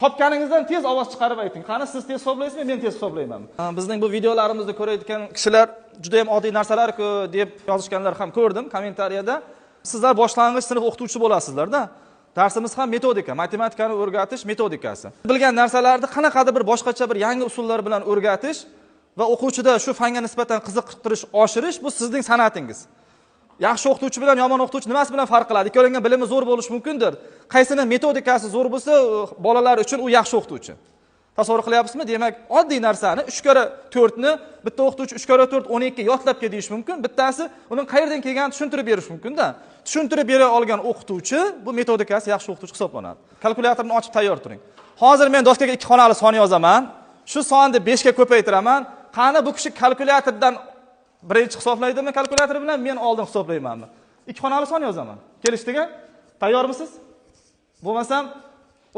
Topganingizdan tez ovoz chiqarib ayting. Qani, siz tez hisoblaysizmi, men tez hisoblayman. Bizning bu videolarimizni ko'rayotgan kishilar juda ham oddiy narsalar-ku deb yozishganlar ham ko'rdim kommentariyada. Sizlar boshlang'ich sinf o'qituvchi bo'lasizlar-da. Darsimiz ham metodika, matematikani o'rgatish metodikasi. Bilgan narsalarni qanaqadir bir boshqacha bir yangi usullar bilan o'rgatish va o'quvchida shu fanga nisbatan qiziqtirish oshirish bu sizning san'atingiz. Yaxshi o'qituvchi bilan yomon o'qituvchi nimasi bilan farq qiladi? Ikkovining bilimi zo'r bo'lishi mumkindir. Qaysini metodikasi zo'r bo'lsa, bolalar uchun u yaxshi o'qituvchi. Tasavvur qilyapsizmi? Demak, oddiy narsani 3 karra 4 ni bitta o'qituvchi 3 karra 4 12 yodlab kel deyish mumkin. Bittasi uning qayerdan kelganini tushuntirib berish mumkin-da. Tushuntirib bera olgan o'qituvchi bu metodikasi yaxshi o'qituvchi hisoblanadi. Kalkulyatorni ochib tayyor turing. Hozir men doskaga 2 xonali son yozaman. Shu sonni 5 ga ko'paytiraman. Qani bu kishi kalkulyatordan birinchi hisoblaydimi kalkulyator bilan, men oldin hisoblaymanmi? 2 xonali son yozaman. Kelishdikmi? Tayyormisiz? Bo'lmasam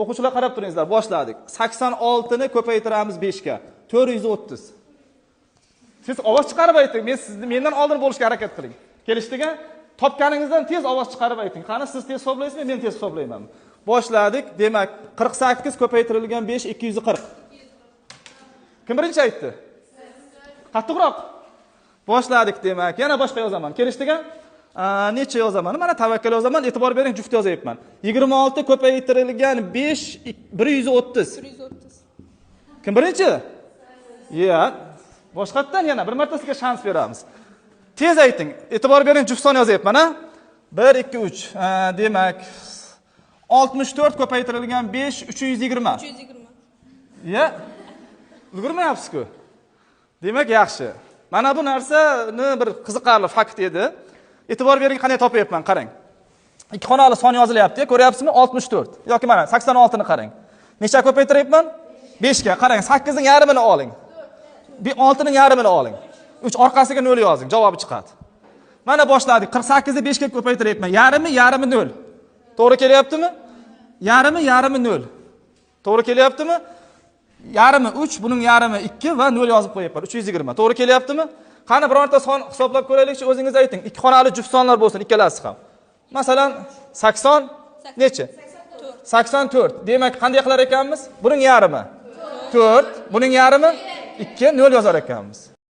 o'quvchilar qarab turingizlar, boshladik. 86 ni ko'paytiramiz 5 ga. 430. Siz ovoz chiqarib ayting, men sizni mendan oldin bo'lishga harakat qiling. Kelishdikmi? Topganingizdan tez ovoz chiqarib ayting. Qani siz tez hisoblaysizmi, men tez hisoblaymanmi? Boshladik. Demak, 48 ko'paytirilgan 5 240. Kim birinchi aytdi? Qattiqroq. Boshladik demak. Yana boshqa yozaman. Kelishdikmi? Necha yozaman? Mana tavakkal yozaman. E'tibor bering, juft yozyapman. 26 ko'paytirilgan 5 130. 130. Kim birinchi? Ya, boshqatdan yana bir marta sizga shans beramiz. Tez ayting. E'tibor bering, juft son yozyapman, ha? 1 2 3. Demak, 64 ko'paytirilgan 5 320. 320. Ya. Ulgurmayapsiz-ku. Demak, yaxshi. Mana bu narsani bir qiziqarli fakt edi. E'tibor bering, qanday topyapman, qarang. 2 xonali son yozilyapti, ko'ryapsizmi? 64 yoki mana 86 ni qarang. Necha ko'paytiryapman? 5 ga. Qarang, 8 ning yarmini oling. 6 ning yarmini oling. 3 orqasiga 0 yozing, javobi chiqadi. Mana boshladik. 48 ni 5 ga ko'paytiryapman. Yarmi, yarmi 0. To'g'ri kelyaptimi? Yarmi, yarmi 0. To'g'ri kelyaptimi? Yarmi 3, buning yarmi 2 va 0 yozib qo'yapman. 320. To'g'ri kelyaptimi? Qani bironta son hisoblab ko'raylikchi, o'zingiz ayting. 2 xonali juft sonlar bo'lsin ikkalasi ham. Masalan, 80 necha? 84. Demak, qanday qilar ekanmiz? Buning yarmi 4, buning yarmi 2, 0 yozar ekanmiz.